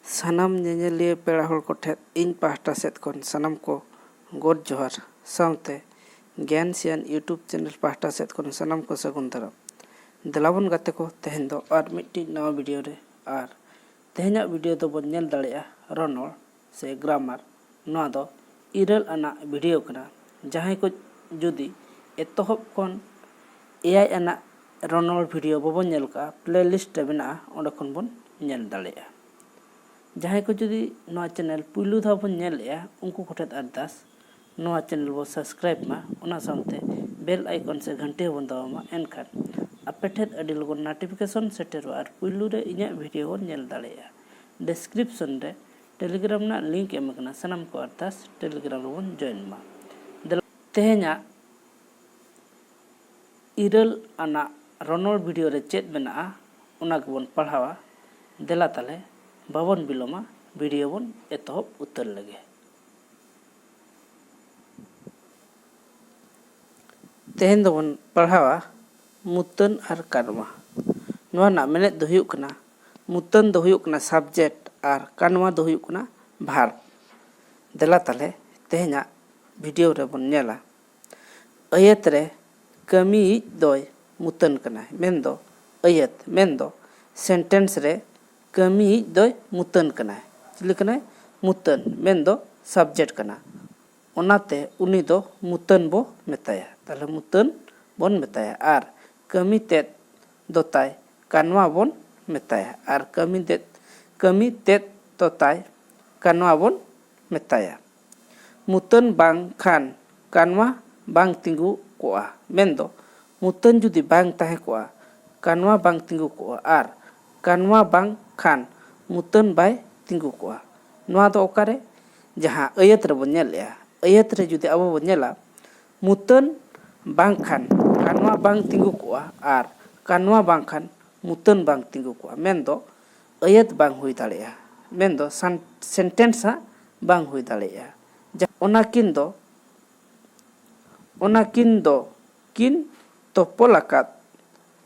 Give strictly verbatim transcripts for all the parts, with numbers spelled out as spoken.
ᱥᱟᱱᱟᱢ ᱧᱮᱧᱮᱞᱤᱭᱟᱹ ᱯᱮᱲᱟ ᱦᱚᱲ ᱠᱚᱴᱷᱮᱱ ᱤᱧ ᱯᱟᱦᱴᱟ ᱥᱮᱫ ᱠᱷᱚᱱ ᱥᱟᱱᱟᱢ ᱠᱚ ᱜᱚᱰ ᱡᱚᱦᱟᱨ, ᱥᱟᱶᱛᱮ ᱜᱮᱭᱟᱱ ᱥᱤᱭᱟᱱ YouTube channel ᱯᱟᱦᱴᱟ ᱥᱮᱫ ᱠᱷᱚᱱ ᱥᱟᱱᱟᱢ ᱠᱚ ᱥᱟᱹᱜᱩᱱ ᱫᱟᱨᱟᱢ᱾ ᱫᱮᱞᱟᱵᱚᱱ ᱜᱟᱛᱮ ᱠᱚ, ᱛᱮᱦᱮᱧ ᱫᱚ ᱟᱨ ᱢᱤᱫᱴᱤᱡ ᱱᱟᱣᱟ video ᱨᱮ, ᱟᱨ ᱛᱮᱦᱮᱧᱟᱜ video ᱫᱚᱵᱚᱱ ᱧᱮᱞ ᱫᱟᱲᱮᱭᱟᱜᱼᱟ ᱨᱚᱱᱚᱲ ᱥᱮ grammar᱾ ᱱᱚᱣᱟ ᱫᱚ ᱤᱨᱟᱹᱞ ᱟᱱᱟᱜ video ᱠᱟᱱᱟ᱾ ᱡᱟᱦᱟᱸᱭ ᱠᱚ ᱡᱩᱫᱤ ᱮᱛᱚᱦᱚᱵ ᱠᱷᱚᱱ ᱮᱭᱟᱭ ᱟᱱᱟᱜ ᱨᱚᱱᱚᱲ video ᱵᱟᱵᱚᱱ ᱧᱮᱞ ᱠᱟᱜᱼᱟ, playlist ᱨᱮ ᱢᱮᱱᱟᱜᱼᱟ, ᱚᱸᱰᱮ ᱠᱷᱚᱱ ᱵᱚᱱ ᱧᱮᱞ ᱫᱟᱲᱮᱭᱟᱜᱼᱟ᱾ ᱡᱟᱦᱟᱸᱭ ᱠᱚ ᱡᱩᱫᱤ ᱱᱚᱣᱟ channel ᱯᱩᱭᱞᱩ ᱫᱷᱟᱣ ᱵᱚᱱ ᱧᱮᱞᱮᱜᱼᱟ, ᱩᱱᱠᱩ ᱠᱚᱴᱷᱮᱱ ᱟᱨᱫᱟᱥ, ᱱᱚᱣᱟ channel ᱵᱚ subscribe ᱢᱟ, ᱚᱱᱟ ᱥᱟᱶᱛᱮ bell icon ᱥᱮ ᱜᱷᱟᱱᱴᱤ ᱦᱚᱸᱵᱚᱱ ᱫᱟᱵᱟᱣ ᱢᱟ᱾ ᱮᱱᱠᱷᱟᱱ ᱟᱯᱮ ᱴᱷᱮᱱ ᱟᱹᱰᱤ ᱞᱚᱜᱚᱱ notification ᱥᱮᱴᱮᱨᱚᱜᱼᱟ ᱟᱨ ᱯᱩᱭᱞᱩ ᱨᱮ ᱤᱧᱟᱹᱜ video ᱵᱚᱱ ᱧᱮᱞ ᱫᱟᱲᱮᱭᱟᱜᱼᱟ᱾ Description ᱨᱮ Telegram ᱨᱮᱱᱟᱜ link ᱮᱢ ᱟᱠᱟᱱᱟ, ᱥᱟᱱᱟᱢ ᱠᱚ ᱟᱨᱫᱟᱥ Telegram ᱨᱮᱵᱚᱱ join ᱢᱟ᱾ ᱫᱮᱞᱟ, ᱛᱮᱦᱮᱧᱟᱜ ᱤᱨᱟᱹᱞ ᱟᱱᱟᱜ ᱨᱚᱱᱚᱲ video ᱨᱮ ᱪᱮᱫ ᱢᱮᱱᱟᱜᱼᱟ, ᱚᱱᱟ ᱜᱮᱵᱚᱱ ᱯᱟᱲᱦᱟᱣᱟ᱾ ᱫᱮᱞᱟ ᱛᱟᱦᱞᱮ, ᱵᱟᱵᱚᱱ ᱵᱤᱞᱚᱢᱟ, video ᱵᱚᱱ ᱮᱛᱚᱦᱚᱵ ᱩᱛᱟᱹᱨ ᱞᱮᱜᱮ᱾ ᱛᱮᱦᱮᱧ ᱫᱚᱵᱚᱱ ᱯᱟᱲᱦᱟᱣᱟ ᱢᱩᱛᱟᱹᱱ ᱟᱨ ᱠᱟᱱᱣᱟ᱾ ᱱᱚᱣᱟ ᱨᱮᱱᱟᱜ ᱢᱮᱱᱮᱫ ᱫᱚ ᱦᱩᱭᱩᱜ ᱠᱟᱱᱟ, ᱢᱩᱛᱟᱹᱱ ᱫᱚ ᱦᱩᱭᱩᱜ ᱠᱟᱱᱟ subject ᱟᱨ ᱠᱟᱱᱣᱟ ᱫᱚ ᱦᱩᱭᱩᱜ ᱠᱟᱱᱟ verb᱾ ᱫᱮᱞᱟ ᱛᱟᱦᱞᱮ, ᱛᱮᱦᱮᱧᱟᱜ video ᱨᱮᱵᱚᱱ ᱧᱮᱞᱟ, ᱟᱹᱭᱟᱹᱛ ᱨᱮ ᱠᱟᱹᱢᱤᱭᱤᱡ ᱫᱚᱭ ᱢᱩᱛᱟᱹᱱ ᱠᱟᱱᱟᱭ᱾ ᱢᱮᱱᱫᱚ ᱟᱹᱭᱟᱹᱛ, ᱢᱮᱱᱫᱚ sentence ᱨᱮ ᱠᱟᱹᱢᱤᱭᱤᱡ ᱫᱚᱭ ᱢᱩᱛᱟᱹᱱ ᱠᱟᱱᱟᱭ᱾ ᱪᱤᱞᱤ ᱠᱟᱱᱟᱭ? ᱢᱩᱛᱟᱹᱱ, ᱢᱮᱱᱫᱚ subject ᱠᱟᱱᱟ᱾ ᱚᱱᱟᱛᱮ ᱩᱱᱤ ᱫᱚ ᱢᱩᱛᱟᱹᱱ ᱵᱚ ᱢᱮᱛᱟᱭᱟ᱾ ᱛᱟᱦᱞᱮ ᱢᱩᱛᱟᱹᱱ ᱵᱚᱱ ᱢᱮᱛᱟᱭᱟ᱾ ᱟᱨ ᱠᱟᱹᱢᱤ ᱛᱮᱫ ᱫᱚ ᱛᱟᱭ ᱠᱟᱱᱣᱟ ᱵᱚᱱ ᱢᱮᱛᱟᱭᱟ᱾ ᱟᱨ ᱠᱟᱹᱢᱤ ᱛᱮᱫ, ᱠᱟᱹᱢᱤ ᱛᱮᱫ ᱫᱚ ᱛᱟᱭ ᱠᱟᱱᱣᱟ ᱵᱚᱱ ᱢᱮᱛᱟᱭᱟ᱾ ᱢᱩᱛᱟᱹᱱ ᱵᱟᱝᱠᱷᱟᱱ ᱠᱟᱱᱣᱟ ᱵᱟᱝ ᱛᱤᱸᱜᱩ ᱠᱚᱜᱼᱟ᱾ ᱢᱮᱱᱫᱚ ᱢᱩᱛᱟᱹᱱ ᱡᱩᱫᱤ ᱵᱟᱝ ᱛᱟᱦᱮᱸ ᱠᱚᱜᱼᱟ, ᱠᱟᱱᱣᱟ ᱵᱟᱝ ᱛᱤᱸᱜᱩ ᱠᱚᱜᱼᱟ᱾ ᱟᱨ ᱠᱟᱱᱣᱟ ᱵᱟᱝᱠᱷᱟᱱ ᱢᱩᱛᱟᱹᱱ ᱵᱟᱭ ᱛᱤᱸᱜᱩ ᱠᱚᱜᱼᱟ᱾ ᱱᱚᱣᱟ ᱫᱚ ᱚᱠᱟᱨᱮ? ᱡᱟᱦᱟᱸ ᱟᱹᱭᱟᱹᱛ ᱨᱮᱵᱚᱱ ᱧᱮᱞᱮᱜᱼᱟ᱾ ᱟᱹᱭᱟᱹᱛ ᱨᱮ ᱡᱩᱫᱤ ᱟᱵᱚ ᱵᱚᱱ ᱧᱮᱞᱟ, ᱢᱩᱛᱟᱹᱱ ᱵᱟᱝᱠᱷᱟᱱ ᱠᱟᱱᱣᱟ ᱵᱟᱝ ᱛᱤᱸᱜᱩ ᱠᱚᱜᱼᱟ ᱟᱨ ᱠᱟᱱᱣᱟ ᱵᱟᱝᱠᱷᱟᱱ ᱢᱩᱛᱟᱹᱱ ᱵᱟᱝ ᱛᱤᱸᱜᱩ ᱠᱚᱜᱼᱟ᱾ ᱢᱮᱱᱫᱚ ᱟᱹᱭᱟᱹᱛ ᱵᱟᱝ ᱦᱩᱭ ᱫᱟᱲᱮᱭᱟᱜᱼᱟ᱾ ᱢᱮᱱᱫᱚ ᱥᱟᱱ-, sentence ᱦᱟᱸᱜ ᱵᱟᱝ ᱦᱩᱭ ᱫᱟᱲᱮᱭᱟᱜᱼᱟ᱾ ᱡᱟ-, ᱚᱱᱟ ᱠᱤᱱ ᱫᱚ, ᱚᱱᱟ ᱠᱤᱱ ᱫᱚ ᱠᱤᱱ ᱛᱚᱯᱚᱞ ᱟᱠᱟᱫ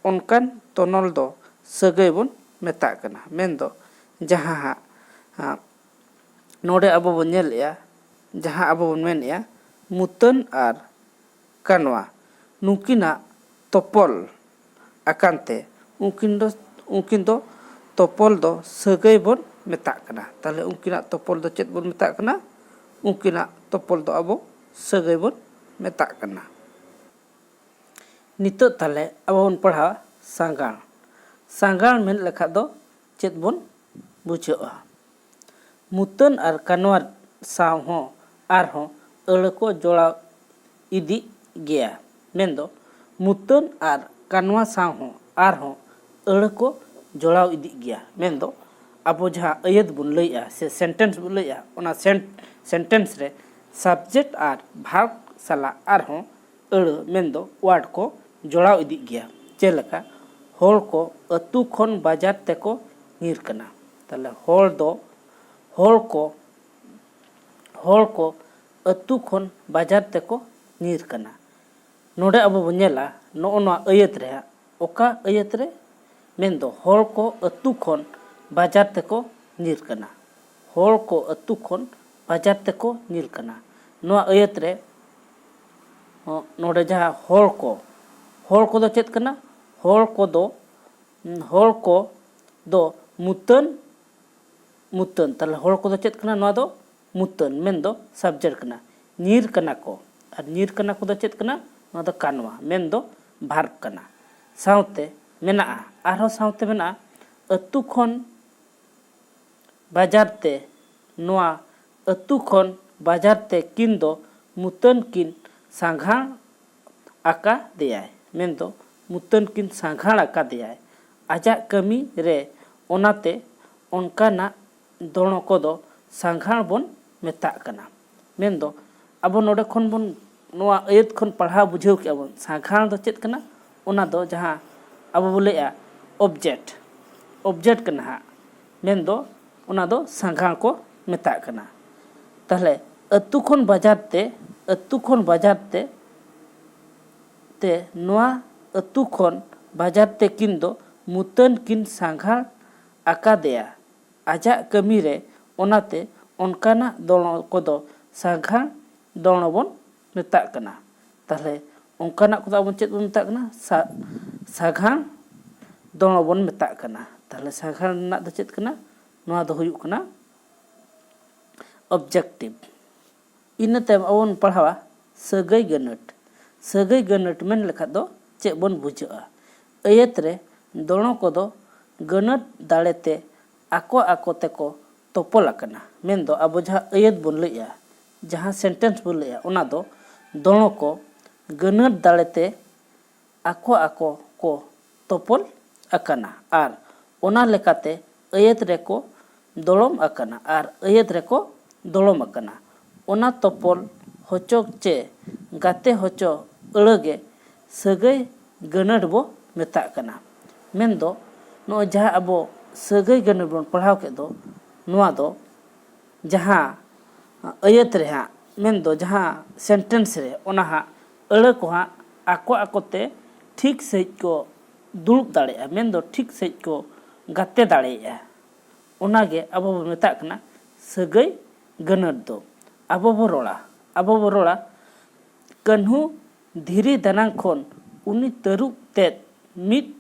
ᱚᱱᱠᱟᱱ ᱛᱚᱱᱚᱞ ᱫᱚ ᱥᱟᱹᱜᱟᱹᱭ ᱵᱚᱱ ᱢᱮᱛᱟᱜ ᱠᱟᱱᱟ᱾ ᱢᱮᱱᱫᱚ ᱡᱟᱦᱟᱸ ᱦᱟᱸᱜ ᱱᱚᱰᱮ ᱟᱵᱚ ᱵᱚᱱ ᱧᱮᱞᱮᱜᱼᱟ, ᱡᱟᱦᱟᱸ ᱟᱵᱚ ᱵᱚᱱ ᱢᱮᱱᱮᱜᱼᱟ ᱢᱩᱛᱟᱹᱱ ᱟᱨ ᱠᱟᱱᱣᱟ, ᱱᱩᱠᱤᱱᱟᱜ ᱛᱚᱯᱚᱞ ᱟᱠᱟᱱ ᱛᱮ ᱩᱱᱠᱤᱱ ᱫᱚ, ᱩᱱᱠᱤᱱ ᱫᱚ ᱛᱚᱯᱚᱞ ᱫᱚ ᱥᱟᱹᱜᱟᱹᱭ ᱵᱚᱱ ᱢᱮᱛᱟᱜ ᱠᱟᱱᱟ᱾ ᱛᱟᱦᱚᱞᱮ ᱩᱱᱠᱤᱱᱟᱜ ᱛᱚᱯᱚᱞ ᱫᱚ ᱪᱮᱫ ᱵᱚᱱ ᱢᱮᱛᱟᱜ ᱠᱟᱱᱟ? ᱩᱱᱠᱤᱱᱟᱜ ᱛᱚᱯᱚᱞ ᱫᱚ ᱟᱵᱚ ᱥᱟᱹᱜᱟᱹᱭ ᱵᱚᱱ ᱢᱮᱛᱟᱜ ᱠᱟᱱᱟ᱾ ᱱᱤᱛᱚᱜ ᱛᱟᱦᱚᱞᱮ ᱟᱵᱚ ᱵᱚᱱ ᱯᱟᱲᱦᱟᱣᱟ ᱥᱟᱸᱜᱟᱲ᱾ ᱥᱟᱸᱜᱟᱲ ᱢᱮᱱ ᱞᱮᱠᱷᱟᱡ ᱫᱚ ᱪᱮᱫ ᱵᱚᱱ ᱵᱩᱡᱷᱟᱹᱜᱼᱟ? ᱢᱩᱛᱟᱹᱱ ᱟᱨ ᱠᱟᱱᱣᱟ ᱥᱟᱶ ᱦᱚᱸ ᱟᱨᱦᱚᱸ ᱟᱹᱲᱟᱹ ᱠᱚ ᱡᱚᱲᱟᱣ ᱤᱫᱤᱜ ᱜᱮᱭᱟ᱾ ᱢᱮᱱᱫᱚ ᱢᱩᱛᱟᱹᱱ ᱟᱨ ᱠᱟᱱᱣᱟ ᱥᱟᱶ ᱦᱚᱸ ᱟᱨᱦᱚᱸ ᱟᱹᱲᱟᱹ ᱠᱚ ᱡᱚᱲᱟᱣ ᱤᱫᱤᱜ ᱜᱮᱭᱟ᱾ ᱢᱮᱱᱫᱚ ᱟᱵᱚ ᱡᱟᱦᱟᱸ ᱟᱹᱭᱟᱹᱛ ᱵᱚᱱ ᱞᱟᱹᱭᱮᱜᱼᱟ ᱥᱮ sentence ᱵᱚᱱ ᱞᱟᱹᱭᱮᱜᱼᱟ, ᱚᱱᱟ sen-, sentence ᱨᱮ subject ᱟᱨ verb ᱥᱟᱞᱟᱜ ᱟᱨᱦᱚᱸ ᱟᱹᱲᱟᱹ ᱢᱮᱱᱫᱚ word ᱠᱚ ᱡᱚᱲᱟᱣ ᱤᱫᱤᱜ ᱜᱮᱭᱟ᱾ ᱡᱮᱞᱮᱠᱟ, ᱦᱚᱲ ᱠᱚ ᱟᱹᱛᱩ ᱠᱷᱚᱱ ᱵᱟᱡᱟᱨ ᱛᱮᱠᱚ ᱧᱤᱨ ᱠᱟᱱᱟ᱾ ᱛᱟᱦᱞᱮ ᱦᱚᱲ ᱫᱚ, ᱦᱚᱲ ᱠᱚ, ᱦᱚᱲ ᱠᱚ ᱟᱹᱛᱩ ᱠᱷᱚᱱ ᱵᱟᱡᱟᱨ ᱛᱮᱠᱚ ᱧᱤᱨ ᱠᱟᱱᱟ᱾ ᱱᱚᱰᱮ ᱟᱵᱚ ᱵᱚᱱ ᱧᱮᱞᱟ, ᱱᱚᱜᱼᱚ ᱱᱚᱣᱟ ᱟᱹᱭᱟᱹᱛ ᱨᱮ ᱦᱟᱸᱜ, ᱚᱠᱟ ᱟᱹᱭᱟᱹᱛ ᱨᱮ? ᱢᱮᱱᱫᱚ ᱦᱚᱲ ᱠᱚ ᱟᱹᱛᱩ ᱠᱷᱚᱱ ᱵᱟᱡᱟᱨ ᱛᱮᱠᱚ ᱧᱤᱨ ᱠᱟᱱᱟ᱾ ᱦᱚᱲ ᱠᱚ ᱟᱹᱛᱩ ᱠᱷᱚᱱ ᱵᱟᱡᱟᱨ ᱛᱮᱠᱚ ᱧᱤᱨ ᱠᱟᱱᱟ᱾ ᱱᱚᱣᱟ ᱟᱹᱭᱟᱹᱛ ᱨᱮ, ᱦᱚᱸ, ᱱᱚᱰᱮ ᱡᱟᱦᱟᱸ ᱦᱚᱲ ᱠᱚ, ᱦᱚᱲ ᱠᱚᱫᱚ ᱪᱮᱫ ᱠᱟᱱᱟ? ᱦᱚᱲ ᱠᱚᱫᱚ, ᱦᱚᱲ ᱠᱚ ᱫᱚ ᱢᱩᱛᱟᱹᱱ, ᱢᱩᱛᱟᱹᱱ᱾ ᱛᱟᱦᱞᱮ ᱦᱚᱲ ᱠᱚᱫᱚ ᱪᱮᱫ ᱠᱟᱱᱟ? ᱱᱚᱣᱟ ᱫᱚ ᱢᱩᱛᱟᱹᱱ, ᱢᱮᱱᱫᱚ subject ᱠᱟᱱᱟ᱾ ᱧᱤᱨ ᱠᱟᱱᱟ ᱠᱚ, ᱟᱨ ᱧᱤᱨ ᱠᱟᱱᱟ ᱠᱚᱫᱚ ᱪᱮᱫ ᱠᱟᱱᱟ? ᱱᱚᱣᱟ ᱫᱚ ᱠᱟᱱᱣᱟ, ᱢᱮᱱᱫᱚ verb ᱠᱟᱱᱟ᱾ ᱥᱟᱶᱛᱮ ᱢᱮᱱᱟᱜᱼᱟ, ᱟᱨᱦᱚᱸ ᱥᱟᱶᱛᱮ ᱢᱮᱱᱟᱜᱼᱟ, ᱟᱹᱛᱩ ᱠᱷᱚᱱ ᱵᱟᱡᱟᱨ ᱛᱮ, ᱱᱚᱣᱟ ᱟᱹᱛᱩ ᱠᱷᱚᱱ ᱵᱟᱡᱟᱨ ᱛᱮ ᱠᱤᱱ ᱫᱚ ᱢᱩᱛᱟᱹᱱ ᱠᱤᱱ ᱥᱟᱸᱜᱷᱟᱨ ᱟᱠᱟᱫᱮᱭᱟᱭ, ᱢᱮᱱᱫᱚ ᱢᱩᱛᱟᱹᱱ ᱠᱤᱱ ᱥᱟᱸᱜᱷᱟᱨ ᱟᱠᱟᱫᱮᱭᱟᱭ ᱟᱡᱟᱜ ᱠᱟᱹᱢᱤ ᱨᱮ᱾ ᱚᱱᱟᱛᱮ ᱚᱱᱠᱟᱱᱟᱜ ᱫᱚᱲᱚ ᱠᱚᱫᱚ ᱥᱟᱸᱜᱷᱟᱨ ᱵᱚᱱ ᱢᱮᱛᱟᱜ ᱠᱟᱱᱟ᱾ ᱢᱮᱱᱫᱚ ᱟᱵᱚ ᱱᱚᱰᱮ ᱠᱷᱚᱱ ᱵᱚᱱ, ᱱᱚᱣᱟ ᱟᱹᱭᱟᱹᱛ ᱠᱷᱚᱱ ᱯᱟᱲᱦᱟᱣ ᱵᱩᱡᱷᱟᱹᱣ ᱠᱮᱜᱼᱟ ᱵᱚᱱ, ᱥᱟᱸᱜᱷᱟᱨ ᱫᱚ ᱪᱮᱫ ᱠᱟᱱᱟ? ᱚᱱᱟ ᱫᱚ ᱡᱟᱦᱟᱸ ᱟᱵᱚ ᱵᱚ ᱞᱟᱹᱭᱮᱜᱼᱟ object, object ᱠᱟᱱᱟ ᱦᱟᱸᱜ, ᱢᱮᱱᱫᱚ ᱚᱱᱟ ᱫᱚ ᱥᱟᱸᱜᱷᱟᱨ ᱠᱚ ᱢᱮᱛᱟᱜ ᱠᱟᱱᱟ᱾ ᱛᱟᱦᱞᱮ ᱟᱹᱛᱩ ᱠᱷᱚᱱ ᱵᱟᱡᱟᱨ ᱛᱮ, ᱟᱹᱛᱩ ᱠᱷᱚᱱ ᱵᱟᱡᱟᱨ ᱛᱮ, ᱛᱮ ᱱᱚᱣᱟ ᱟᱹᱛᱩ ᱠᱷᱚᱱ ᱵᱟᱡᱟᱨ ᱛᱮ ᱠᱤᱱ ᱫᱚ ᱢᱩᱛᱟᱹᱱ ᱠᱤᱱ ᱥᱟᱸᱜᱷᱟᱨ ᱟᱠᱟᱫᱮᱭᱟ, ᱟᱡᱟᱜ ᱠᱟᱹᱢᱤ ᱨᱮ᱾ ᱚᱱᱟᱛᱮ ᱚᱱᱠᱟᱱᱟᱜ ᱫᱚᱲᱚ ᱠᱚᱫᱚ ᱥᱟᱸᱜᱷᱟᱨ ᱫᱚᱲᱚ ᱵᱚᱱ ᱢᱮᱛᱟᱜ ᱠᱟᱱᱟ᱾ ᱛᱟᱦᱚᱞᱮ ᱚᱱᱠᱟᱱᱟᱜ ᱠᱚᱫᱚ ᱟᱵᱚ ᱪᱮᱫ ᱵᱚᱱ ᱢᱮᱛᱟᱜ ᱠᱟᱱᱟ? ᱥᱟ-, ᱥᱟᱸᱜᱷᱟᱨ ᱫᱚᱲᱚ ᱵᱚᱱ ᱢᱮᱛᱟᱜ ᱠᱟᱱᱟ᱾ ᱛᱟᱦᱚᱞᱮ ᱥᱟᱸᱜᱷᱟᱨ ᱨᱮᱱᱟᱜ ᱫᱚ ᱪᱮᱫ ᱠᱟᱱᱟ? ᱱᱚᱣᱟ ᱫᱚ ᱦᱩᱭᱩᱜ ᱠᱟᱱᱟ objective᱾ ᱤᱱᱟᱹ ᱛᱟᱭᱚᱢ ᱟᱵᱚ ᱵᱚᱱ ᱯᱟᱲᱦᱟᱣᱟ ᱥᱟᱹᱜᱟᱹᱭ ᱜᱟᱹᱱᱟᱹᱴ᱾ ᱥᱟᱹᱜᱟᱹᱭ ᱜᱟᱹᱱᱟᱹᱴ ᱢᱮᱱ ᱞᱮᱠᱷᱟᱱ ᱫᱚ ᱪᱮᱫ ᱵᱚᱱ ᱵᱩᱡᱷᱟᱹᱜᱼᱟ? ᱟᱹᱭᱟᱹᱛ ᱨᱮ ᱫᱚᱲᱚ ᱠᱚᱫᱚ ᱜᱟᱹᱱᱟᱹᱴ ᱫᱟᱲᱮᱛᱮ ᱟᱠᱚ ᱟᱠᱚ ᱛᱮᱠᱚ ᱛᱚᱯᱚᱞ ᱟᱠᱟᱱᱟ᱾ ᱢᱮᱱᱫᱚ ᱟᱵᱚ ᱡᱟᱦᱟᱸ ᱟᱹᱭᱟᱹᱛ ᱵᱚᱱ ᱞᱟᱹᱭᱮᱜᱼᱟ, ᱡᱟᱦᱟᱸ sentence ᱵᱚᱱ ᱞᱟᱹᱭᱮᱜᱼᱟ, ᱚᱱᱟ ᱫᱚ ᱫᱚᱲᱚ ᱠᱚ ᱜᱟᱹᱱᱟᱹᱴ ᱫᱟᱲᱮᱛᱮ ᱟᱠᱚ ᱟᱠᱚ ᱠᱚ ᱛᱚᱯᱚᱞ ᱟᱠᱟᱱᱟ ᱟᱨ ᱚᱱᱟ ᱞᱮᱠᱟᱛᱮ ᱟᱹᱭᱟᱹᱛ ᱨᱮᱠᱚ ᱫᱚᱲᱚᱢ ᱟᱠᱟᱱᱟ ᱟᱨ ᱟᱹᱭᱟᱹᱛ ᱨᱮᱠᱚ ᱫᱚᱲᱚᱢ ᱟᱠᱟᱱᱟ᱾ ᱚᱱᱟ ᱛᱚᱯᱚᱞ ᱦᱚᱪᱚ ᱪᱮ ᱜᱟᱛᱮ ᱦᱚᱪᱚ ᱟᱹᱲᱟᱹ ᱜᱮ ᱥᱟᱹᱜᱟᱹᱭ ᱜᱟᱹᱱᱟᱹᱴ ᱵᱚ ᱢᱮᱛᱟᱜ ᱠᱟᱱᱟ᱾ ᱢᱮᱱᱫᱚ ᱱᱚᱜᱼᱚᱭ ᱡᱟᱦᱟᱸ ᱟᱵᱚ ᱥᱟᱹᱜᱟᱹᱭ ᱜᱟᱹᱱᱟᱹᱴ ᱵᱚᱱ ᱯᱟᱲᱦᱟᱣ ᱠᱮᱫ ᱫᱚ, ᱱᱚᱣᱟ ᱫᱚ ᱡᱟᱦᱟᱸ ᱟᱹᱭᱟᱹᱛ ᱨᱮ ᱦᱟᱸᱜ, ᱢᱮᱱᱫᱚ ᱡᱟᱦᱟᱸ sentence ᱨᱮ, ᱚᱱᱟ ᱦᱟᱸᱜ ᱟᱹᱲᱟᱹ ᱠᱚ ᱦᱟᱸᱜ ᱟᱠᱚ ᱟᱠᱚ ᱛᱮ ᱴᱷᱤᱠ ᱥᱟᱺᱦᱤᱡ ᱠᱚ ᱫᱩᱲᱩᱵ ᱫᱟᱲᱮᱭᱟᱜᱼᱟ, ᱢᱮᱱᱫᱚ ᱴᱷᱤᱠ ᱥᱟᱺᱦᱤᱡ ᱠᱚ ᱜᱟᱛᱮ ᱫᱟᱲᱮᱭᱟᱜᱼᱟ᱾ ᱚᱱᱟᱜᱮ ᱟᱵᱚ ᱵᱚ ᱢᱮᱛᱟᱜ ᱠᱟᱱᱟ ᱥᱟᱹᱜᱟᱹᱭ ᱜᱟᱹᱱᱟᱹᱴ ᱫᱚ᱾ ᱟᱵᱚ ᱵᱚ ᱨᱚᱲᱟ, ᱟᱵᱚ ᱵᱚ ᱨᱚᱲᱟ, ᱠᱟᱹᱱᱦᱩ ᱫᱷᱤᱨᱤ ᱫᱟᱱᱟᱝ ᱠᱷᱚᱱ ᱩᱱᱤ ᱛᱟᱹᱨᱩᱵ ᱛᱮᱫ ᱢᱤᱫ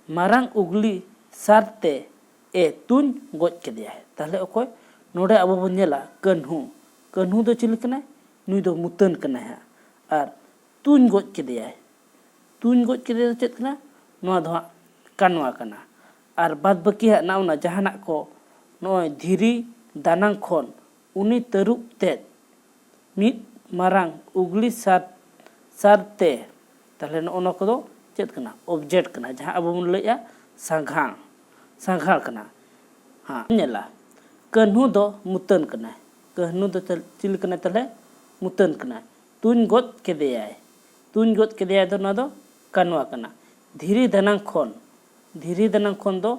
ᱢᱟᱨᱟᱝ ᱩᱜᱽᱞᱤ ᱥᱟᱨ ᱛᱮ ᱮ ᱛᱩᱧ ᱜᱚᱡ ᱠᱮᱫᱮᱭᱟᱭ᱾ ᱛᱟᱦᱚᱞᱮ ᱚᱠᱚᱭ? ᱱᱚᱰᱮ ᱟᱵᱚ ᱵᱚᱱ ᱧᱮᱞᱟ ᱠᱟᱹᱱᱦᱩ᱾ ᱠᱟᱹᱱᱦᱩ ᱫᱚ ᱪᱤᱞᱤ ᱠᱟᱱᱟᱭ? ᱱᱩᱭ ᱫᱚ ᱢᱩᱛᱟᱹᱱ ᱠᱟᱱᱟᱭ ᱦᱟᱸᱜ᱾ ᱟᱨ ᱛᱩᱧ ᱜᱚᱡ ᱠᱮᱫᱮᱭᱟᱭ᱾ ᱛᱩᱧ ᱜᱚᱡ ᱠᱮᱫᱮᱭᱟ ᱫᱚ ᱪᱮᱫ ᱠᱟᱱᱟ? ᱱᱚᱣᱟ ᱫᱚ ᱦᱟᱸᱜ ᱠᱟᱱᱣᱟ ᱠᱟᱱᱟ᱾ ᱟᱨ ᱵᱟᱫ ᱵᱟᱹᱠᱤ ᱦᱟᱸᱜ ᱱᱚᱜᱼᱚ ᱱᱟ ᱡᱟᱦᱟᱱᱟᱜ ᱠᱚ ᱱᱚᱜᱼᱚᱭ ᱫᱷᱤᱨᱤ ᱫᱟᱱᱟᱝ ᱠᱷᱚᱱ ᱩᱱᱤ ᱛᱟᱹᱨᱩᱵ ᱛᱮᱫ ᱢᱤᱫ ᱢᱟᱨᱟᱝ ᱩᱜᱽᱞᱤ ᱥᱟᱨ, ᱥᱟᱨ ᱛᱮ, ᱛᱟᱦᱚᱞᱮ ᱱᱚᱜᱼᱚ ᱱᱚᱣᱟ ᱠᱚᱫᱚ ᱪᱮᱫ ᱠᱟᱱᱟ? Object ᱠᱟᱱᱟ, ᱡᱟᱦᱟᱸ ᱟᱵᱚ ᱵᱚᱱ ᱞᱟᱹᱭᱮᱜᱼᱟ ᱥᱟᱸᱜᱷᱟᱲ, ᱥᱟᱸᱜᱷᱟᱲ ᱠᱟᱱᱟ᱾ ᱦᱟᱸ, ᱧᱮᱞᱟ, ᱠᱟᱹᱱᱦᱩ ᱫᱚ ᱢᱩᱛᱟᱹᱱ ᱠᱟᱱᱟᱭ᱾ ᱠᱟᱹᱱᱦᱩ ᱫᱚ ᱛᱟ-, ᱪᱤᱞᱤ ᱠᱟᱱᱟᱭ ᱛᱟᱦᱚᱞᱮ? ᱢᱩᱛᱟᱹᱱ ᱠᱟᱱᱟᱭ᱾ ᱛᱩᱧ ᱜᱚᱡ ᱠᱮᱫᱮᱭᱟᱭ᱾ ᱛᱩᱧ ᱜᱚᱡ ᱠᱮᱫᱮᱭᱟᱭ ᱫᱚ ᱱᱚᱣᱟ ᱫᱚ ᱠᱟᱱᱣᱟ ᱠᱟᱱᱟ᱾ ᱫᱷᱤᱨᱤ ᱫᱟᱱᱟᱝ ᱠᱷᱚᱱ, ᱫᱷᱤᱨᱤ ᱫᱟᱱᱟᱝ ᱠᱷᱚᱱ ᱫᱚ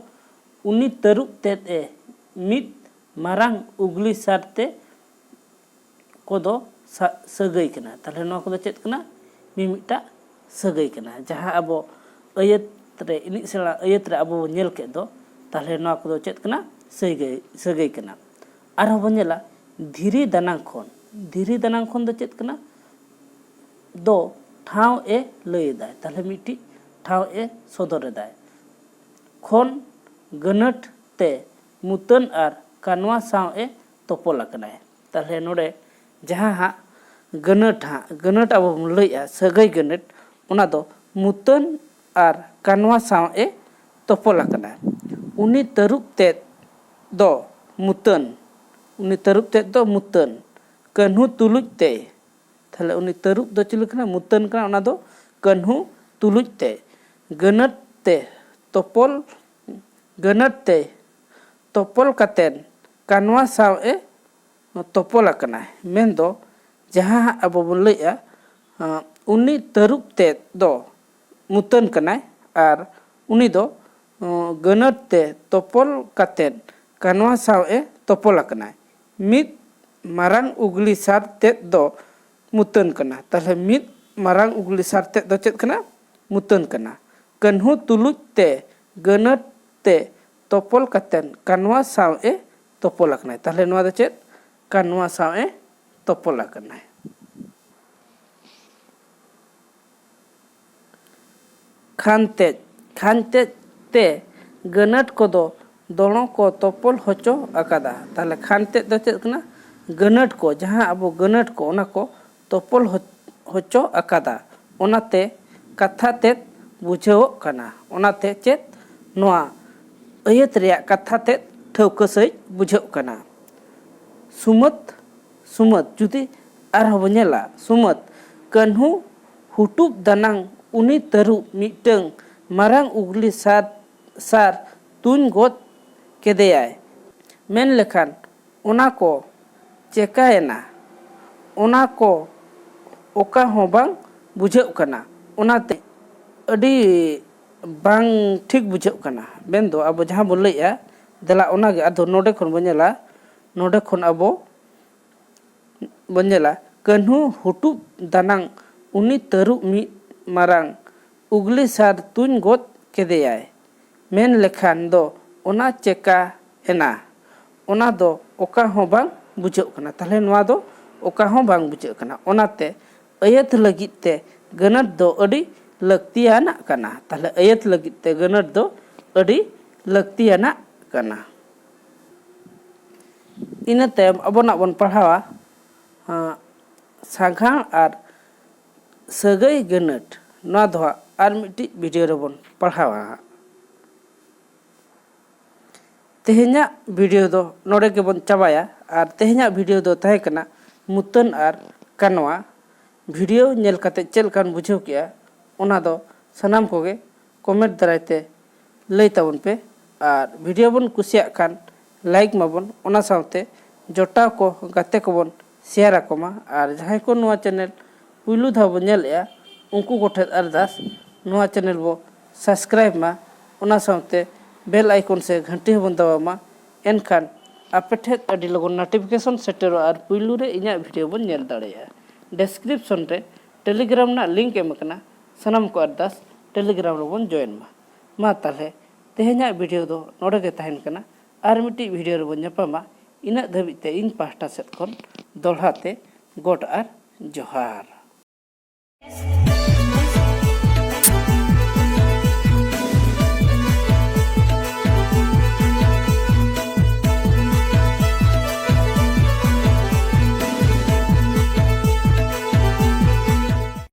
ᱩᱱᱤ ᱛᱟᱹᱨᱩᱵ ᱛᱮᱫ ᱮ ᱢᱤᱫ ᱢᱟᱨᱟᱝ ᱩᱜᱽᱞᱤ ᱥᱟᱨ ᱛᱮ ᱠᱚᱫᱚ ᱥᱟ-, ᱥᱟᱹᱜᱟᱹᱭ ᱠᱟᱱᱟ᱾ ᱛᱟᱦᱚᱞᱮ ᱱᱚᱣᱟ ᱠᱚᱫᱚ ᱪᱮᱫ ᱠᱟᱱᱟ? ᱢᱤᱢᱤᱫᱴᱟᱜ ᱥᱟᱹᱜᱟᱹᱭ ᱠᱟᱱᱟ᱾ ᱡᱟᱦᱟᱸ ᱟᱵᱚ ᱟᱹᱭᱟᱹᱛ ᱨᱮ, ᱮᱱᱮᱡ ᱥᱮᱬᱟ ᱟᱹᱭᱟᱹᱛ ᱨᱮ ᱟᱵᱚ ᱵᱚᱱ ᱧᱮᱞ ᱠᱮᱫ ᱫᱚ, ᱛᱟᱦᱚᱞᱮ ᱱᱚᱣᱟ ᱠᱚᱫᱚ ᱪᱮᱫ ᱠᱟᱱᱟ? ᱥᱟᱹᱜᱟᱹᱭ ᱥᱟᱹᱜᱟᱹᱭ ᱠᱟᱱᱟ᱾ ᱟᱨᱦᱚᱸ ᱵᱚᱱ ᱧᱮᱞᱟ ᱫᱷᱤᱨᱤ ᱫᱟᱱᱟᱝ ᱠᱷᱚᱱ᱾ ᱫᱷᱤᱨᱤ ᱫᱟᱱᱟᱝ ᱠᱷᱚᱱ ᱫᱚ ᱪᱮᱫ ᱠᱟᱱᱟ? ᱫᱚ ᱴᱷᱟᱶ ᱮ ᱞᱟᱹᱭ ᱮᱫᱟᱭ᱾ ᱛᱟᱦᱚᱞᱮ ᱢᱤᱫᱴᱤᱡ ᱴᱷᱟᱶ ᱮ ᱥᱚᱫᱚᱨ ᱮᱫᱟᱭ᱾ ᱠᱷᱚᱱ ᱜᱟᱹᱱᱟᱹᱴ ᱛᱮ ᱢᱩᱛᱟᱹᱱ ᱟᱨ ᱠᱟᱱᱣᱟ ᱥᱟᱶ ᱮ ᱛᱚᱯᱚᱞ ᱟᱠᱟᱱᱟᱭ᱾ ᱛᱟᱦᱚᱞᱮ ᱱᱚᱰᱮ ᱡᱟᱦᱟᱸ ᱦᱟᱸᱜ ᱜᱟᱹᱱᱟᱹᱴ ᱦᱟᱸᱜ, ᱜᱟᱹᱱᱟᱹᱴ ᱟᱵᱚ ᱵᱚᱱ ᱞᱟᱹᱭᱮᱜᱼᱟ, ᱥᱟᱹᱜᱟᱹᱭ ᱜᱟᱹᱱᱟᱹᱴ, ᱚᱱᱟ ᱫᱚ ᱢᱩᱛᱟᱹᱱ ᱟᱨ ᱠᱟᱱᱣᱟ ᱥᱟᱶ ᱮ ᱛᱚᱯᱚᱞ ᱟᱠᱟᱱᱟ᱾ ᱩᱱᱤ ᱛᱟᱹᱨᱩᱵ ᱛᱮᱫ ᱫᱚ ᱢᱩᱛᱟᱹᱱ, ᱩᱱᱤ ᱛᱟᱹᱨᱩᱵ ᱛᱮᱫ ᱫᱚ ᱢᱩᱛᱟᱹᱱ, ᱠᱟᱹᱱᱦᱩ ᱛᱩᱞᱩᱡ ᱛᱮ᱾ ᱛᱟᱦᱚᱞᱮ ᱩᱱᱤ ᱛᱟᱹᱨᱩᱵ ᱫᱚ ᱪᱤᱞᱤ ᱠᱟᱱᱟ? ᱢᱩᱛᱟᱹᱱ ᱠᱟᱱᱟ, ᱚᱱᱟ ᱫᱚ ᱠᱟᱹᱱᱦᱩ ᱛᱩᱞᱩᱡ ᱛᱮ᱾ ᱜᱟᱹᱱᱟᱹᱴ ᱛᱮ ᱛᱚᱯᱚᱞ, ᱜᱟᱹᱱᱟᱹᱴ ᱛᱮ ᱛᱚᱯᱚᱞ ᱠᱟᱛᱮᱱ ᱠᱟᱱᱣᱟ ᱥᱟᱶ ᱮ ᱛᱚᱯᱚᱞ ᱟᱠᱟᱱᱟᱭ᱾ ᱢᱮᱱᱫᱚ ᱡᱟᱦᱟᱸ ᱦᱟᱸᱜ ᱟᱵᱚ ᱵᱚᱱ ᱞᱟᱹᱭᱮᱜᱼᱟ, ᱟᱸ, ᱩᱱᱤ ᱛᱟᱹᱨᱩᱵ ᱛᱮᱫ ᱫᱚ ᱢᱩᱛᱟᱹᱱ ᱠᱟᱱᱟᱭ ᱟᱨ ᱩᱱᱤ ᱫᱚ, ᱟᱸ, ᱜᱟᱹᱱᱟᱹᱴ ᱛᱮ ᱛᱚᱯᱚᱞ ᱠᱟᱛᱮᱫ ᱠᱟᱱᱣᱟ ᱥᱟᱶ ᱮ ᱛᱚᱯᱚᱞ ᱟᱠᱟᱱᱟᱭ᱾ ᱢᱤᱫ ᱢᱟᱨᱟᱝ ᱩᱜᱽᱞᱤ ᱥᱟᱨ ᱛᱮᱫ ᱫᱚ ᱢᱩᱛᱟᱹᱱ ᱠᱟᱱᱟ᱾ ᱛᱟᱦᱚᱞᱮ ᱢᱤᱫ ᱢᱟᱨᱟᱝ ᱩᱜᱽᱞᱤ ᱥᱟᱨ ᱛᱮᱫ ᱫᱚ ᱪᱮᱫ ᱠᱟᱱᱟ? ᱢᱩᱛᱟᱹᱱ ᱠᱟᱱᱟ᱾ ᱠᱟᱹᱱᱦᱩ ᱛᱩᱞᱩᱡ ᱛᱮ ᱜᱟᱹᱱᱟᱹᱴ ᱛᱮ ᱛᱚᱯᱚᱞ ᱠᱟᱛᱮᱫ ᱠᱟᱱᱣᱟ ᱥᱟᱶ ᱮ ᱛᱚᱯᱚᱞ ᱟᱠᱟᱱᱟᱭ᱾ ᱛᱟᱦᱚᱞᱮ ᱱᱚᱣᱟ ᱫᱚ ᱪᱮᱫ? ᱠᱟᱱᱣᱟ ᱥᱟᱶ ᱮ ᱛᱚᱯᱚᱞ ᱟᱠᱟᱱᱟᱭ᱾ ᱠᱷᱟᱱᱛᱮᱡ, ᱠᱷᱟᱱᱛᱮᱡ ᱛᱮ ᱜᱟᱹᱱᱟᱹᱴ ᱠᱚᱫᱚ ᱫᱚᱲᱚ ᱠᱚ ᱛᱚᱯᱚᱞ ᱦᱚᱪᱚ ᱟᱠᱟᱫᱟ᱾ ᱛᱟᱦᱚᱞᱮ ᱠᱷᱟᱱᱛᱮᱡ ᱫᱚ ᱪᱮᱫ ᱠᱟᱱᱟ? ᱜᱟᱹᱱᱟᱹᱴ ᱠᱚ, ᱡᱟᱦᱟᱸ ᱟᱵᱚ ᱜᱟᱹᱱᱟᱹᱴ ᱠᱚ, ᱚᱱᱟ ᱠᱚ ᱛᱚᱯᱚᱞ ᱦᱚ-, ᱦᱚᱪᱚ ᱟᱠᱟᱫᱟ᱾ ᱚᱱᱟᱛᱮ ᱠᱟᱛᱷᱟ ᱛᱮᱫ ᱵᱩᱡᱷᱟᱹᱣᱚᱜ ᱠᱟᱱᱟ᱾ ᱚᱱᱟᱛᱮ ᱪᱮᱫ? ᱱᱚᱣᱟ ᱟᱹᱭᱟᱹᱛ ᱨᱮᱭᱟᱜ ᱠᱟᱛᱷᱟ ᱛᱮᱫ ᱴᱷᱟᱹᱣᱠᱟᱹ ᱥᱟᱺᱦᱤᱡ ᱵᱩᱡᱷᱟᱹᱜ ᱠᱟᱱᱟ᱾ ᱥᱩᱢᱟᱹᱫ, ᱥᱩᱢᱟᱹᱫ ᱡᱩᱫᱤ ᱟᱨᱦᱚᱸ ᱵᱚᱱ ᱧᱮᱞᱟ, ᱥᱩᱢᱟᱹᱫ, ᱠᱟᱹᱱᱦᱩ ᱦᱩᱴᱩᱵ ᱫᱟᱱᱟᱝ ᱩᱱᱤ ᱛᱟᱹᱨᱩᱵ ᱢᱤᱫᱴᱟᱹᱝ ᱢᱟᱨᱟᱝ ᱩᱜᱽᱞᱤ ᱥᱟᱨ, ᱥᱟᱨ ᱛᱩᱧ ᱜᱚᱫ ᱠᱮᱫᱮᱭᱟᱭ᱾ ᱢᱮᱱ ᱞᱮᱠᱷᱟᱱ ᱚᱱᱟ ᱠᱚ ᱪᱮᱠᱟᱭᱮᱱᱟ? ᱚᱱᱟ ᱠᱚ ᱚᱠᱟ ᱦᱚᱸ ᱵᱟᱝ ᱵᱩᱡᱷᱟᱹᱜ ᱠᱟᱱᱟ᱾ ᱚᱱᱟᱛᱮ ᱟᱹᱰᱤ ᱵᱟᱝ ᱴᱷᱤᱠ ᱵᱩᱡᱷᱟᱹᱜ ᱠᱟᱱᱟ᱾ ᱢᱮᱱᱫᱚ ᱟᱵᱚ ᱡᱟᱦᱟᱸ ᱵᱚᱱ ᱞᱟᱹᱭᱮᱜᱼᱟ, ᱫᱮᱞᱟ ᱚᱱᱟᱜᱮ᱾ ᱟᱫᱚ ᱱᱚᱰᱮ ᱠᱷᱚᱱ ᱵᱚᱱ ᱧᱮᱞᱟ, ᱱᱚᱰᱮ ᱠᱷᱚᱱ ᱟᱵᱚ ᱵᱚᱱ ᱧᱮᱞᱟ, ᱠᱟᱹᱱᱦᱩ ᱦᱩᱴᱩᱵ ᱫᱟᱱᱟᱝ ᱩᱱᱤ ᱛᱟᱹᱨᱩᱵ ᱢᱤᱫ ᱢᱟᱨᱟᱝ ᱩᱜᱽᱞᱤ ᱥᱟᱨ ᱛᱩᱧ ᱜᱚᱫ ᱠᱮᱫᱮᱭᱟᱭ᱾ ᱢᱮᱱ ᱞᱮᱠᱷᱟᱱ ᱫᱚ ᱚᱱᱟ ᱪᱮᱠᱟ ᱮᱱᱟ, ᱚᱱᱟ ᱫᱚ ᱚᱠᱟ ᱦᱚᱸ ᱵᱟᱝ ᱵᱩᱡᱷᱟᱹᱜ ᱠᱟᱱᱟ᱾ ᱛᱟᱦᱚᱞᱮ ᱱᱚᱣᱟ ᱫᱚ ᱚᱠᱟ ᱦᱚᱸ ᱵᱟᱝ ᱵᱩᱡᱷᱟᱹᱜ ᱠᱟᱱᱟ᱾ ᱚᱱᱟᱛᱮ ᱟᱹᱭᱟᱹᱛ ᱞᱟᱹᱜᱤᱫ ᱛᱮ ᱜᱟᱹᱱᱟᱹᱛ ᱫᱚ ᱟᱹᱰᱤ ᱞᱟᱹᱠᱛᱤᱭᱟᱱᱟᱜ ᱠᱟᱱᱟ᱾ ᱛᱟᱦᱚᱞᱮ ᱟᱹᱭᱟᱹᱛ ᱞᱟᱹᱜᱤᱫ ᱛᱮ ᱜᱟᱹᱱᱟᱹᱛ ᱫᱚ ᱟᱹᱰᱤ ᱞᱟᱹᱠᱛᱤᱭᱟᱱᱟᱜ ᱠᱟᱱᱟ᱾ ᱤᱱᱟᱹ ᱛᱟᱭᱚᱢ ᱟᱵᱚᱱᱟᱜ ᱵᱚᱱ ᱯᱟᱲᱦᱟᱣᱟ, ᱟᱸ, ᱥᱟᱸᱜᱷᱟᱨ ᱟᱨ ᱥᱟᱹᱜᱟᱹᱭ ᱜᱟᱹᱱᱟᱹᱛ᱾ ᱱᱚᱣᱟ ᱫᱚ ᱦᱟᱸᱜ ᱟᱨ ᱢᱤᱫᱴᱤᱡ ᱵᱷᱤᱰᱤᱭᱳ ᱨᱮᱵᱚᱱ ᱯᱟᱲᱦᱟᱣᱟ ᱦᱟᱸᱜ᱾ ᱛᱮᱦᱮᱧᱟᱜ ᱵᱷᱤᱰᱤᱭᱳ ᱫᱚ ᱱᱚᱰᱮ ᱜᱮᱵᱚᱱ ᱪᱟᱵᱟᱭᱟ᱾ ᱟᱨ ᱛᱮᱦᱮᱧᱟᱜ ᱵᱷᱤᱰᱤᱭᱳ ᱫᱚ ᱛᱟᱦᱮᱸ ᱠᱟᱱᱟ ᱢᱩᱛᱟᱹᱱ ᱟᱨ ᱠᱟᱱᱣᱟ᱾ ᱵᱷᱤᱰᱤᱭᱳ ᱧᱮᱞ ᱠᱟᱛᱮ ᱪᱮᱫ ᱞᱮᱠᱟᱢ ᱵᱩᱡᱷᱟᱹᱣ ᱠᱮᱜᱼᱟ, ᱚᱱᱟ ᱫᱚ ᱥᱟᱱᱟᱢ ᱠᱚᱜᱮ ᱠᱚᱢᱮᱱᱴ ᱫᱟᱨᱟᱭ ᱛᱮ ᱞᱟᱹᱭ ᱛᱟᱵᱚᱱ ᱯᱮ᱾ ᱟᱨ ᱵᱷᱤᱰᱤᱭᱳ ᱵᱚᱱ ᱠᱩᱥᱤᱭᱟᱜ ᱠᱷᱟᱱ ᱞᱟᱭᱤᱠ ᱢᱟᱵᱚᱱ, ᱚᱱᱟ ᱥᱟᱶᱛᱮ ᱡᱚᱴᱟᱣ ᱠᱚ, ᱜᱟᱛᱮ ᱠᱚᱵᱚᱱ ᱥᱮᱭᱟᱨ ᱟᱠᱚ ᱢᱟ᱾ ᱟᱨ ᱡᱟᱦᱟᱸᱭ ᱠᱚ ᱱᱚᱣᱟ ᱪᱮᱱᱮᱞ ᱯᱩᱭᱞᱩ ᱫᱷᱟᱣ ᱵᱚᱱ ᱧᱮᱞᱮᱜᱼᱟ, ᱩᱱᱠᱩ ᱠᱚᱴᱷᱮᱱ ᱟᱨᱫᱟᱥ, ᱱᱚᱣᱟ ᱪᱮᱱᱮᱞ ᱵᱚ ᱥᱟᱵᱥᱠᱨᱟᱭᱤᱵᱽ ᱢᱟ, ᱚᱱᱟ ᱥᱟᱶᱛᱮ ᱵᱮᱞ ᱟᱭᱠᱚᱱ ᱥᱮ ᱜᱷᱟᱱᱴᱤ ᱦᱚᱸᱵᱚᱱ ᱫᱟᱵᱟᱣ ᱢᱟ᱾ ᱮᱱᱠᱷᱟᱱ ᱟᱯᱮ ᱴᱷᱮᱱ ᱟᱹᱰᱤ ᱞᱚᱜᱚᱱ ᱱᱳᱴᱤᱯᱷᱤᱠᱮᱥᱚᱱ ᱥᱮᱴᱮᱨᱚᱜᱼᱟ ᱟᱨ ᱯᱩᱭᱞᱩ ᱨᱮ ᱤᱧᱟᱹᱜ ᱵᱷᱤᱰᱤᱭᱳ ᱵᱚᱱ ᱧᱮᱞ ᱫᱟᱲᱮᱭᱟᱜᱼᱟ᱾ ᱰᱮᱥᱠᱨᱤᱯᱥᱚᱱ ᱨᱮ ᱴᱮᱞᱤᱜᱨᱟᱢ ᱨᱮᱱᱟᱜ ᱞᱤᱝᱠ ᱮᱢ ᱟᱠᱟᱱᱟ᱾ ᱥᱟᱱᱟᱢ ᱠᱚ ᱟᱨᱫᱟᱥ, ᱴᱮᱞᱤᱜᱨᱟᱢ ᱨᱮᱵᱚᱱ ᱡᱚᱭᱮᱱ ᱢᱟ᱾ ᱢᱟ ᱛᱟᱦᱚᱞᱮ ᱛᱮᱦᱮᱧᱟᱜ ᱵᱷᱤᱰᱤᱭᱳ ᱫᱚ ᱱᱚᱰᱮ ᱜᱮ ᱛᱟᱦᱮᱱ ᱠᱟᱱᱟ᱾ ᱟᱨ ᱢᱤᱫᱴᱤᱡ ᱵᱷᱤᱰᱤᱭᱳ ᱨᱮᱵᱚᱱ ᱧᱟᱯᱟᱢᱟ᱾ ᱤᱱᱟᱹᱜ ᱫᱷᱟᱹᱵᱤᱡ ᱛᱮ ᱤᱧ ᱯᱟᱦᱴᱟ ᱥᱮᱫ ᱠᱷᱚᱱ ᱫᱚᱦᱲᱟ ᱛᱮ ᱜᱚᱰ ᱟᱨ ᱡᱚᱦᱟᱨ᱾